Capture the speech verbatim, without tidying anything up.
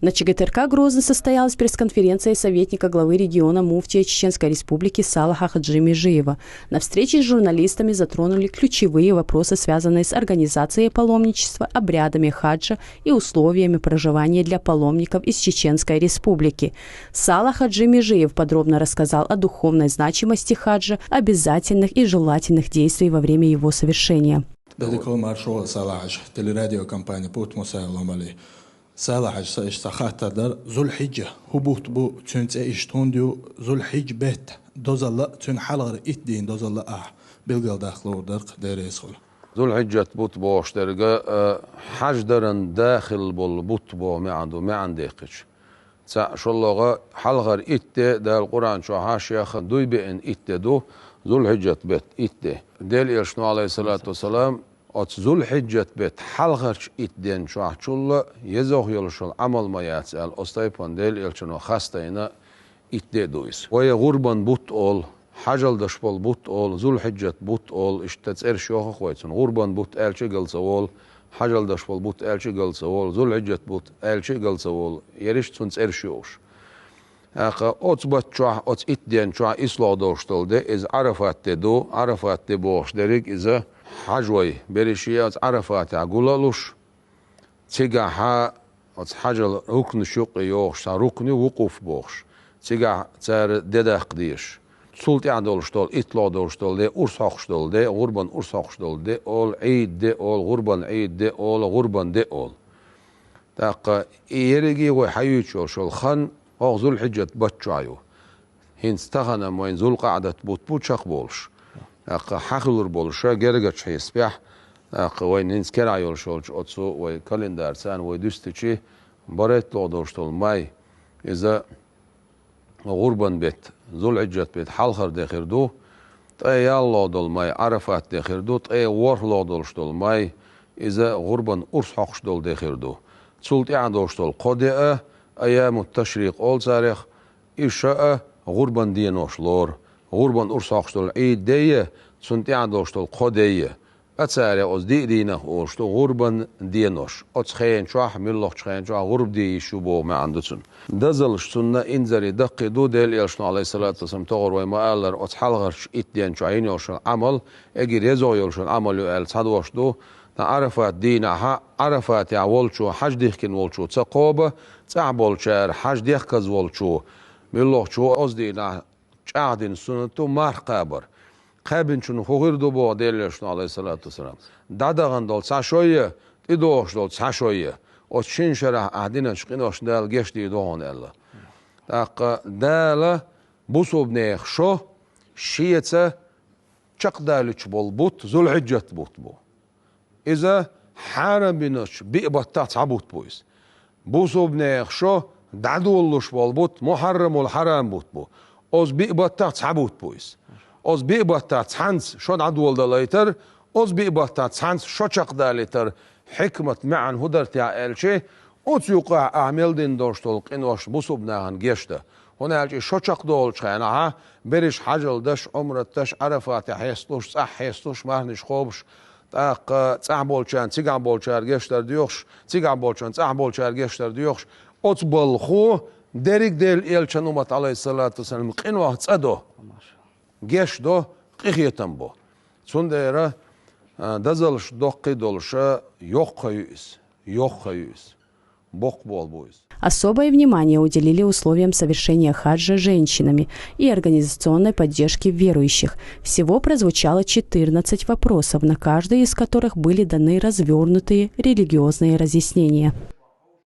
На ЧГТРК Грозный состоялась пресс-конференция советника главы региона муфтия Чеченской Республики Салаха Хаджи Межиева. На встрече с журналистами затронули ключевые вопросы, связанные с организацией паломничества, обрядами хаджа и условиями проживания для паломников из Чеченской Республики. Салах Хаджи Межиев подробно рассказал о духовной значимости хаджа, обязательных и желательных действий во время его совершения. Дадикол маршо Салахаш, телерадиокомпания Путмуса Ломали. Салахаш са иш са хаттар дар, Зулхиджа, хубут бу цюнце иш тундю, Зулхидж бет, дозалла, цюн халгар ит дин дозалла а, билгал дахлур дарк дерес хул. Зулхиджат бут бош дерга, э, хаж даран дахил бол бут бо мянду, мян дехич. Ца шоллога халгар итте, дал Къуран чо хаш яха дуй беен итте ду, Зулхиджат бет итте. Дел Элшну алейхиссалату вассалам, оц Зулхиджат бет халгарч ит ден чуахчулла, езох йолшол амал ма яц ал, остайпан Дел Элчано хастайна итте дуйс. Вая гурбан бут ол, хажалдаш бол бут ол, Зулхиджат бут ол, ишта церш йохах вайцун. Гурбан бут элчи галца ол, хажалдаш бол бут элчи галца ол, Зулхиджат бут элчи галца ол, ериш цун церш йош. Аха, оц бат чуах, оц ит ден чуах исло дош тол де, из Арафат де ду, Арафат де бош дерик, иза хажвай, бериши оц Арафат а гулалуш, цига ха, оц хажал рукну шук йош, са рукну вукуф бош. Цига цар дедах диш. Цул тя долш тол, итло долш тол де, урс хохш дол де, гурбан урс хохш дол де, ол ид де, ол гурбан ид де, ол гурбан де, ол. Такъа и ериги гой хаюч йолшол хан, ох Зулхиджат бат чуаю. Хинц тахана мойн Зулкъаъдат бут бу чакъ болш. Акъа хахилур болша гергач хеспях. Акъа вайн хинц кера йолшолч оцу вай календарь цан вай дустичи барайт лодолш тол май. Иза гурбан бет, Зулхиджат бет халхар дехир ду. Тӏе ялло дол май Арафат дехир ду. Тӏе ворхло долш дол май. Иза гурбан урс хохш дол дехир ду. Цул тӏя долш дол кодеа, аямут ташрикъ ол царех, Иша а гурбан денош лор. Гурбан урс хохш дол ид дея, цун тӏя долш дол кодея. А царе оз ди динах олш ду гурбан денош. Оц хен чуах, миллох хен чуах гурб ди ишу бо ма анду цун. Дазалш цунна инзари дакъи ду Дел Элшну алейхиссалату вассалам тогъор вай ма аллар оц халгарч ит ден чуах ин йолшан амал, эги резо йолшан амал ю ал цадвош ду. На Арафат дина ха, Арафат я волчу, хаж дихкин волчу, ца коба, цӏа болчар, хаж дехказ волчу. Миллох чу оз дина чӏахдин суннату марх къабар. Къабин чун хугъир ду бо Дел Элшну алейхиссалату вассалам. Дадагъан дол ца шойя, тӏидохш дол ца шойя. Оз шин шарах ахдинач къинош дал геш ди догъон элла. Такъа дала бусубнех шо шиеца чакъдалич бол бут, Зулхиджат бут бу. Иза хьарам биноч биъ баттах цхьа бут бу из. Бусубнех шо дадуллуш бол бут, Мухаррамул хьарам бут бу. Оз биъ баттах цхьа бут бу из. Оз биъ баттах цхьанц шо дадулдалайтар, оз биъ баттах цхьанц шо чакъдалитар, хикмат маъан худар тя элчи, оц юкъа ахмел дин дош тол къинош бусубнахан гешта. Хунал чи шо чакъдолчхьана, бериш хьажал даш, умрат даш, Арафата хьестуш, цӏа хьестуш, марниш хобуш, тӏаккха цӏа болчан, циган болчар гештар дюхш, циган болчан, цӏа болчар гештар дюхш. Оц балху дериг Дел Элчан уммат алейхиссалату вассалам къинох цӏа до. Геш до, къихетам бо. Цундера, а, дазалш доккхи долша йохха юис, йохха юис. Бокъ бол бу из. Особое внимание уделили условиям совершения хаджа женщинами и организационной поддержке верующих. Всего прозвучало четырнадцать вопросов, на каждый из которых были даны развёрнутые религиозные разъяснения.